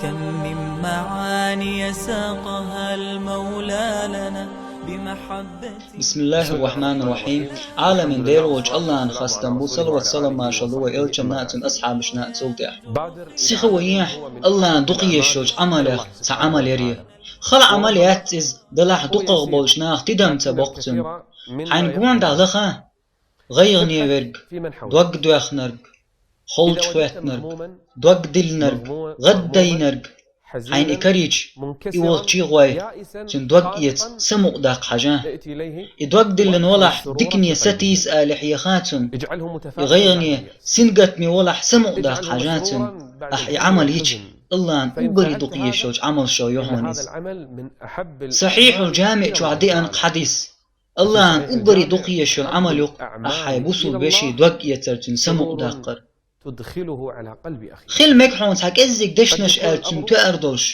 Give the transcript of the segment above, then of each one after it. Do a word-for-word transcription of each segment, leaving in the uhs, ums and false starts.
كم من معاني ساقها المولى لنا بمحبته. بسم الله الرحمن الرحيم. Ӏаламийн Дела волчу Аллахьан хастам бу, салават-салам маршалла ду вайн элчанна а, цуьнан асхьабашна а цул тӀаьхьа. Сиха ву хьуна Аллахьан дукха езаш йолчу Ӏамалех цхьа Ӏамал яр и. Хала Ӏамал яц иза, делахь дукхах болчу наха тидам ца боккху цуьнан. Хьайна гонаха лаха, гӀайгӀане верг, дог доьхнарг, холчу хӀоьттинарг, дог диллинарг, гӀад дайнарг, хьайна и карийча, и волчу гӀой, цуьнан дог эца, самукъадаккха хьажа. И дог диллина валахь, дикане сатийса ала хьеха цунна. И гӀайгӀане, сингаттаме валахь, самукъадаккха хьажа цунна. Ахь и Ӏамал йича, Аллахьан уггаре дукха езаш йолчу Ӏамалшо ю хьуна иза. Сахьихьул Джамиъ чохь деана хьадис. Аллахьан уггаре дукха езаш йолу Ӏамал ю-кх ахь хьайн бусулба вешин дог эцар, цуьнан самукъадаккхар. Хила мега хьуна цхьа кӀеззиг дешнаш аьлла цуьнан тоьар долуш,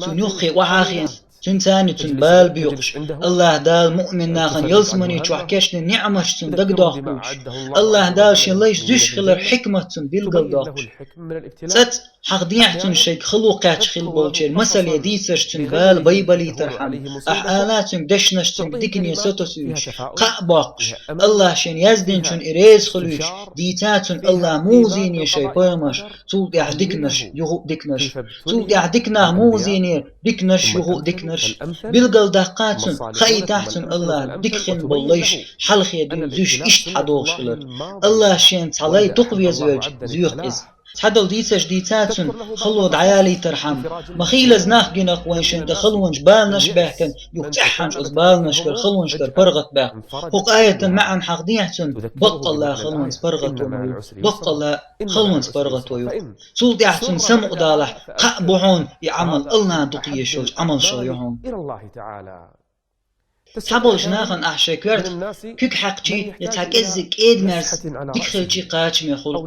цунна юххе охьа а хиъна, цуьнца цуьнан бала боькъуш, Аллахь Дала муъмин нахана ялсамани чохь кечдина ниӀматаш цунна дагадохуьйтуш, Аллахь Дала шен лайш зуьйш хилар хьикмат цунна билгалдоккхуш. ЦӀа-цӀа хьахадехьа цунна шайга хало кхаьчна хилла болчеран масале дийцарш цуьнан бала байбалийтархьама, ахь ала цуьнга дешнаш, цуьнга дикане сатосуьйтуш, кхаъ боккхуш, Аллахь шена яздинчунна и реза хуьлуьйтуш, дийца цунна Аллахь муха зийне шайн пайхамарш, цул тӀаьхьа диканаш, юха а диканаш, цул тӀаьхьа дика нах муха зийнера, диканаш, юха а диканаш. Билгалдаккха цунна, хаийтахьа цунна Аллахь дика хин болу лайш хьалхе дуьйна зуьйш иштта хьадогӀуш хилар. Аллахь шена цхьа лай дукха везавелча, зоьху иза. Цхьадолу дийцарш дийца цунна, хало дӀаялийтархьама, ма хийлаза нах гина-кх вайн шайна тӀе халонаш, баланаш а баьхкина, юха цӀеххьана оцу баланашкара, халонашкара паргӀатбаьхна. ХӀокху аятан маьӀна хьахадехьа цунна, баккъалла халонца паргӀато ма ю, баккъалла халонца паргӀато ю. Цул тӀаьхьа цунна самукъадалахь, кхаъ бу хьуна и Ӏамал Аллахьан дукха езаш йолчу Ӏамалшо ю хьуна. Цхьаболчу нахана ахь шайн коьрта куьг хьаькхчи я цхьа кӀеззиг кӀеда-мерза дика хилчи кхачаме хуьлу,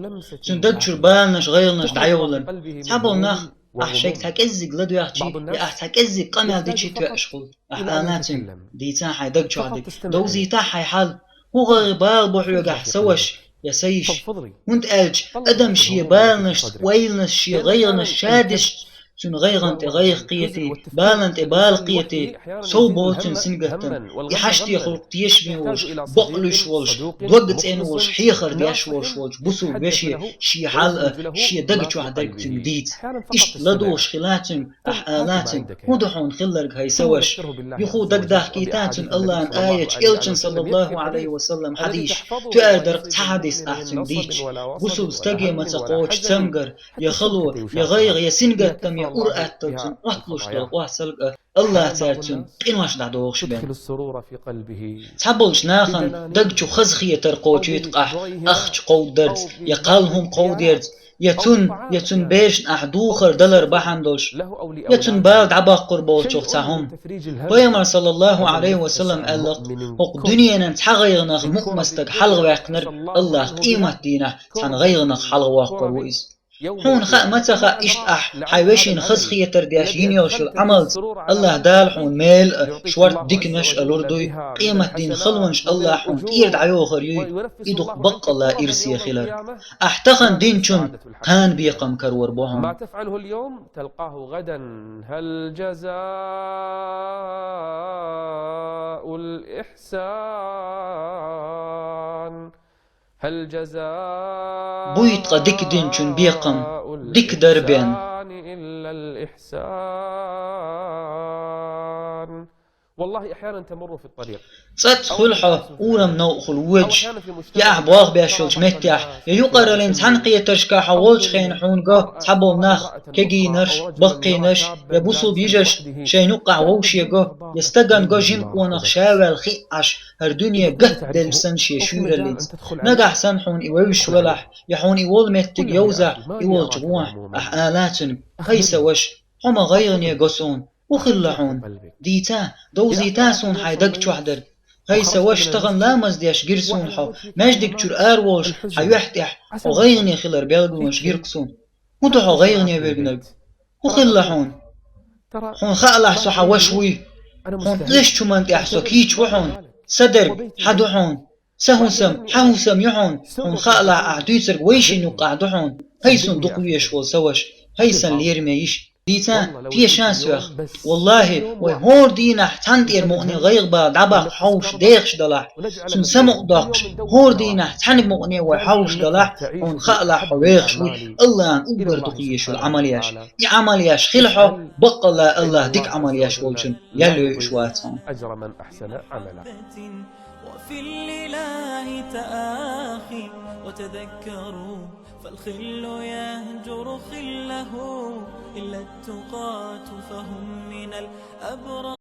цуьнан даг чуьра баланаш, гӀайгӀанаш дӀайовлар. Цхьаболу нах ахь шайга цхьа кӀеззиг ладоьгӀчи я ахь цхьа кӀеззиг къамел дичи тоьаш хуьлу. Ахь ала цуьнга, дийца хьайн даг чохь дерг, довзийтахьа хьайн хьал, хӀун гӀайгӀа, бала бу хьоьгахь, сан ваша я сан йиша. ХӀунда аьлча адам шен баланашца, ойланаш, шен гӀайгӀанаш ша дисча, цуьнан гӀайгӀан тӀе гӀайгӀа кхетий, балан тӀе бала кхетий, сов боху цуьнан сингаттам. И хьаштехула тешаме волуш, бакълуьйш волуш, дог цӀена волуш, хьехар деш волуш волчу бусулба веше шен хьал а, шен даг чохь дерг цуьнга дийца. Иштта ладугӀуш хила цуьнга, ахь ала цуьнга: хӀун ду хьуна хилларг, хӀай сан ваша? Юха дагадахкийта цунна Аллахьан аяташ, элчан, саллаллаху Ӏалайхи ва саллам, хьадисаш, тоьар дара-кх цхьа хьадис ахь цуьнга дийцча. Бусулба стаге ма ца кхочу цамгар, я хало, я гӀайгӀа, я сингаттам, я ур-атталла цунна Ӏотталуш долу къоьсталг а, Аллахь цаьрца цуьнан къинош дӀадохуш бен. Цхьаболчу нахана даг чу хазахетар кхочуьйту-кх ахь, ахча кховдадарца, я кхалла хӀума кховдерца, я цунна, я цуьнан берашна ахь духар далар бахьана долуш, я цуьнан бала дӀабаккхур болчух цхьа хӀума. Пайхамар, саллаллаху Ӏалайхи ва саллам, аьлла-кх: хӀокху дуьненан цхьа гӀайгӀанах мукъа мастаг хьалхаваьккхинарг, Аллахь къематдийнахь цхьана гӀайгӀанах хьалхавоккхур ву иза. Хьуна хаа ма ца хаьа иштта ахь хьайн вешина хазахетар деш йина йолуш йолу Ӏамалца Аллахь Дала хьуна мел а, шорта диканаш а лур дуй, къематдийнан халонаш Аллахь хьуна тӀера дӀайохур юй, и ду-кх баккъалла ирсе хилар. Ахь тахана динчунна кхана бекхам карор бу хьуна. ما تفعله اليوم تلقاه غدا. هل جزاء الإحسان هل جزاء الإحسان إلا الإحسان؟ Буй ткъа дика динчун бекхам, дика дар бен. والله أحيانا تمر في الطريق. ЦӀац хуьлу хьо урам новкъахула воьдуш, я ахь болх беш йолчу меттехь, я юкъараллин цхьаьнакхетаршкахь хьо волчу хенахь хьуна го цхьаболу нах, кегийнарш, баккхийнарш, я бусулба йижарш шайна юккъахь вовше го, я стагана го жима къонах ша ваьлла хиъ Ӏаш, хӀара дуьне гатделла санна шен шуьйраллица. Нагахь санна хьуна и вевзаш велахь, я хьуна и волу меттиг йовзахь, и волчу гӀохь, ахь ала цуьнга: хӀай сан ваша, хьо ма гӀайгӀане го суна, хӀун хилла хьуна? Дийца, довзийта суна хьайн даг чохь дерг. ХӀай сан ваша, тахана ламаз деш гира суна хьо, маьждиг чуьра ара волуш хьан юьхь тӀехь хьо гӀайгӀане хилар билгалонаш гира-кх суна. ХӀун ду хьо гӀайгӀане виргинарг? ХӀун хилла хьуна? Хьуна хаалахь, со хьан ваша вуй. Хьуна оьшучу хӀуманна тӀехь со кийча ву хьуна. Сан дерг хьан ду хьуна. Сан хӀусам хьан хӀусам ю хьуна. Хьуна хаалахь, ахь дуьйцург вайшинна юккъахь ду хьуна. ХӀай суна дукха везаш волу сан ваша, хӀай сан лераме йиша. Дийца, пе шанс йоах. Валлахи, вай хӀора дийнахь цхьанна тӀера мукъане гӀайгӀа ба дӀабаккха хьовш дехаш далахь, цунна самукъа доккхуш, хӀора дийнахь цхьанна мукъане вай хьовш далахь, хьуна хаалахь хьо вехаш вуй, Аллахьан уггар дукха езаш йола Ӏамал еш. И Ӏамал еш хила хьо, баккъалла Аллахь дика Ӏамал еш волчун ял йойуш вац хьуна. وفي الإله تآخي وتذكروا، فالخل يهجر خله إلا التقاة، فهم من الأبرار.